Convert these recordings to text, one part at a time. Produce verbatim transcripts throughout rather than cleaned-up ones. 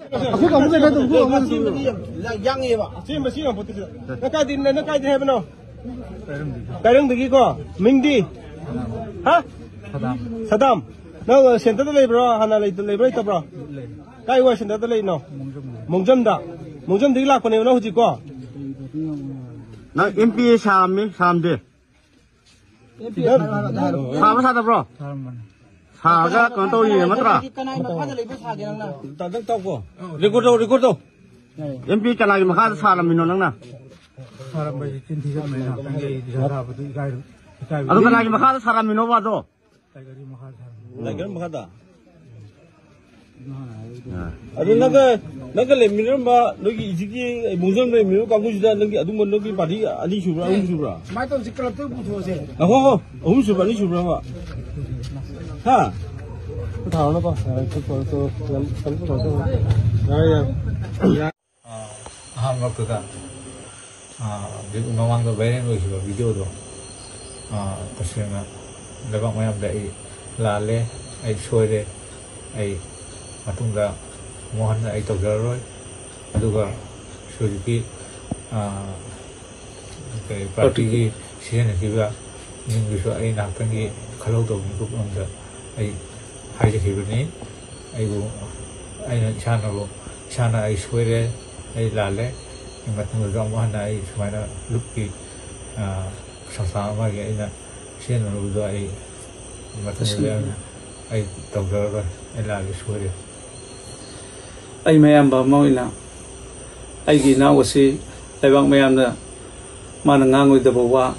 ꯑꯩꯈꯣꯏ ꯀꯥꯡꯕꯨ ꯂꯩꯀꯥꯏꯗꯣ, ꯑꯩꯈꯣꯏ ꯀꯥꯡꯕꯨ ꯂꯩꯀꯥꯏꯗꯣ꯫ ꯌꯥꯡꯉꯦꯕ꯫ ꯆꯦꯟꯕ ꯁꯤ ꯌꯥꯝ ꯄꯣꯠꯇꯦ ꯁꯤꯗ꯫ ꯅꯪ ꯀꯥꯏꯗꯩ, ꯅꯪ ꯀꯥꯏꯗꯩ ꯍꯥꯏꯕꯅꯣ? ꯀꯥꯏꯔꯪꯗꯒꯤꯀꯣ꯫ ꯃꯤꯡꯗꯤ? ꯍꯥ? ꯁꯗꯥꯝ꯫ ꯅꯪ ꯁꯦꯟꯇꯔꯗ ꯂꯩꯕ꯭ꯔꯣ? ꯍꯥꯟꯅ ꯂꯩ-, ꯂꯩꯕ꯭ꯔꯣ ꯂꯩꯇꯕ꯭ꯔꯣ? ꯀꯥꯏ ꯋꯥꯏ ꯁꯦꯟꯇꯔꯗ ꯂꯩꯔꯤꯅꯣ? ꯃꯣꯡꯖꯝꯗ꯫ ꯃꯣꯡꯖꯝꯗꯒꯤ ꯂꯥꯛꯄꯅꯦꯕ ꯅꯪ ꯍꯧꯖꯤꯛꯀꯣ? ꯅꯪ ꯑꯦꯝ ꯄꯤ ꯑꯦ ꯁꯥꯔꯝꯃꯤ, ꯁꯥꯔꯝꯗꯦ? ꯁꯥꯕ ꯁꯥꯗꯕ꯭ꯔꯣ? ꯁꯥꯔꯒ ꯀꯩꯅꯣ ꯇꯧꯔꯤꯅꯦ ꯅꯠꯇ꯭ꯔꯥ? ꯀꯅꯥꯏ ꯃꯈꯥꯗ ꯂꯩꯕ ꯁꯥꯒꯦ ꯅꯪꯅ? ꯗꯥꯛꯇꯔ ꯇꯥꯎꯀꯣ꯫ ꯔꯦꯀꯣꯔꯗ ꯇꯧ, ꯔꯦꯀꯣꯔꯗ ꯇꯧ꯫ ꯑꯦꯝ ꯄꯤ ꯀꯅꯥꯒꯤ ꯃꯈꯥꯗ ꯁꯥꯔꯝꯃꯤꯅꯣ ꯅꯪꯅ? ꯁꯥꯔꯝꯕꯁꯦ ꯆꯤꯟ ꯊꯤꯒꯠꯄꯅꯦ ꯉꯥꯛꯇꯪꯒꯤ ꯏꯁꯥ ꯁꯥꯕꯗꯨ ꯏꯀꯥꯏ-, ꯏꯀꯥꯏꯕ꯫ ꯑꯗꯨ ꯀꯅꯥꯒꯤ ꯃꯈꯥꯗ ꯁꯥꯔꯝꯃꯤꯅꯣꯕ ꯑꯗꯣ? ꯇꯥꯏꯒꯔꯒꯤ ꯃꯈꯥꯗ ꯁꯥꯔꯝꯃꯤ꯫ ꯇꯥꯏꯒꯔ ꯃꯈꯥꯗ? ꯑꯗꯨ ꯅꯪꯒ, ꯅꯪꯒ ꯂꯩꯃꯤꯟꯅꯔꯝꯕ ꯅꯣꯏꯒꯤ ꯏꯖꯤꯞꯀꯤ ꯃꯨꯡꯖꯝ ꯂꯩꯃꯤꯟꯅꯔꯝꯕ ꯀꯥꯡꯕꯨꯁꯤꯗ ꯅꯪꯒꯤ ꯑꯗꯨꯝꯕ ꯅꯣꯏꯒꯤ ꯄꯥꯔꯇꯤ ꯑꯅꯤ ꯁꯨꯕ꯭ꯔꯥ, ꯑꯍꯨꯝ ꯁꯨꯕ꯭ꯔꯥ? ꯀꯃꯥꯏꯅ ꯇꯧꯁꯤ? ꯀ꯭ꯂꯕꯇ ꯄꯨꯊꯣꯛꯑꯁꯦ꯫ ꯉꯥꯏꯈꯣ, ꯉꯥꯏꯈꯣ꯫ ꯑꯍꯨꯝ ꯁꯨꯕ꯭ꯔꯥ, ꯑꯅꯤ ꯁꯨꯕ꯭ꯔꯥ? ꯍꯥ? ꯊꯥꯔꯛꯑꯣꯅꯀꯣ꯫ ꯌꯥꯔꯦ, ꯌꯥꯔꯦ꯫ ꯑꯥ, ꯑꯍꯥꯟꯕꯃꯛꯇꯗ, ꯑꯥ, ꯍꯧꯖꯤꯛ ꯃꯃꯥꯡꯗ ꯚꯥꯏꯔꯦꯜ ꯑꯣꯏꯈꯤꯕ ꯚꯤꯗꯤꯑꯣꯗꯣ, ꯑꯥ, ꯇꯁꯦꯡꯅ ꯂꯩꯕꯥꯛ ꯃꯌꯥꯝꯗ ꯑꯩ ꯂꯥꯜꯂꯦ, ꯑꯩ ꯁꯣꯏꯔꯦ, ꯑꯩ ꯃꯇꯨꯡꯗ ꯑꯃꯨꯛ ꯍꯟꯅ ꯑꯩ ꯇꯧꯖꯔꯔꯣꯏ꯫ ꯑꯗꯨꯒ ꯍꯧꯖꯤꯛꯀꯤ, ꯑꯥ, ꯀꯔꯤ, ꯄꯥꯔꯇꯤꯒꯤ ꯁꯤꯖꯤꯟꯅꯈꯤꯕ ꯃꯤꯡꯗꯨꯁꯨ ꯑꯩ ꯉꯥꯏꯍꯥꯛꯇꯪꯒꯤ ꯈꯜꯍꯧꯗꯕ ꯃꯤꯀꯨꯞ ꯑꯃꯗ ꯑꯩ ꯍꯥꯏꯖꯈꯤꯕꯅꯤ꯫ ꯑꯩꯕꯨ, ꯑꯩꯅ ꯏꯁꯥꯅꯕꯨ, ꯏꯁꯥꯅ ꯑꯩ ꯁꯣꯏꯔꯦ, ꯑꯩ ꯂꯥꯜꯂꯦ, ꯑꯩ ꯃꯇꯨꯡꯗꯁꯨ ꯑꯃꯨꯛ ꯍꯟꯅ ꯑꯩ ꯁꯨꯃꯥꯏꯅ ꯂꯨꯞꯀꯤ, ꯑ, ꯁꯪꯁꯊꯥꯟ ꯑꯃꯒꯤ ꯑꯩꯅ ꯁꯤꯖꯤꯟꯅꯔꯨꯕꯗꯣ ꯑꯩ ꯃꯇꯨꯡꯗꯗꯤ ꯑꯩ ꯇꯧꯖꯔꯔꯣꯏ, ꯑꯩ ꯂꯥꯜꯂꯦ, ꯁꯣꯏꯔꯦ꯫ ꯑꯩ ꯃꯌꯥꯝꯕ ꯑꯃ ꯑꯣꯏꯅ ꯑꯩꯒꯤ ꯏꯅꯥꯎ ꯑꯁꯤ ꯂꯩꯕꯥꯛ ꯃꯌꯥꯝꯅ ꯃꯥꯅ ꯉꯥꯡꯂꯣꯏꯗꯕ ꯋꯥ,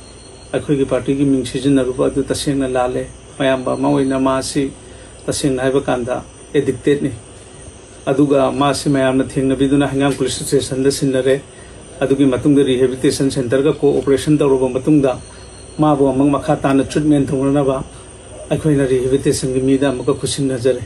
ꯑꯩꯈꯣꯏꯒꯤ ꯄꯥꯔꯇꯤꯒꯤ ꯃꯤꯡ ꯁꯤꯖꯤꯟꯅꯔꯨꯕ ꯑꯗꯨ ꯇꯁꯦꯡꯅ ꯂꯥꯜꯂꯦ꯫ ꯃꯌꯥꯝꯕ ꯑꯃ ꯑꯣꯏꯅ ꯃꯥ ꯑꯁꯤ ꯇꯁꯦꯡꯅ ꯍꯥꯏꯕ ꯀꯥꯟꯗ ꯑꯦꯗꯤꯛꯇꯦꯠꯅꯤ꯫ ꯑꯗꯨꯒ ꯃꯥꯁꯤ ꯃꯌꯥꯝꯅ ꯊꯦꯡꯅꯕꯤꯗꯨꯅ ꯍꯩꯉꯥꯡ ꯄꯨꯂꯤꯁ ꯁ꯭ꯇꯦꯁꯟꯗ ꯁꯤꯟꯅꯔꯦ꯫ ꯑꯗꯨꯒꯤ ꯃꯇꯨꯡꯗ ꯔꯤꯍꯦꯕꯤꯂꯤꯇꯦꯁꯟ ꯁꯦꯟꯇꯔꯒ ꯀꯣꯑꯣꯄꯔꯦꯁꯟ ꯇꯧꯔꯕ ꯃꯇꯨꯡꯗ ꯃꯥꯕꯨ ꯑꯃꯨꯛ ꯃꯈꯥ ꯇꯥꯅ ꯇ꯭ꯔꯤꯠꯃꯦꯟ ꯇꯧꯅꯅꯕ ꯑꯩꯈꯣꯏꯅ ꯔꯤꯍꯦꯕꯤꯂꯤꯇꯦꯁꯟꯒꯤ ꯃꯤꯗ ꯑꯃꯨꯛꯀ ꯈꯨꯠꯁꯤꯟꯅꯖꯔꯦ꯫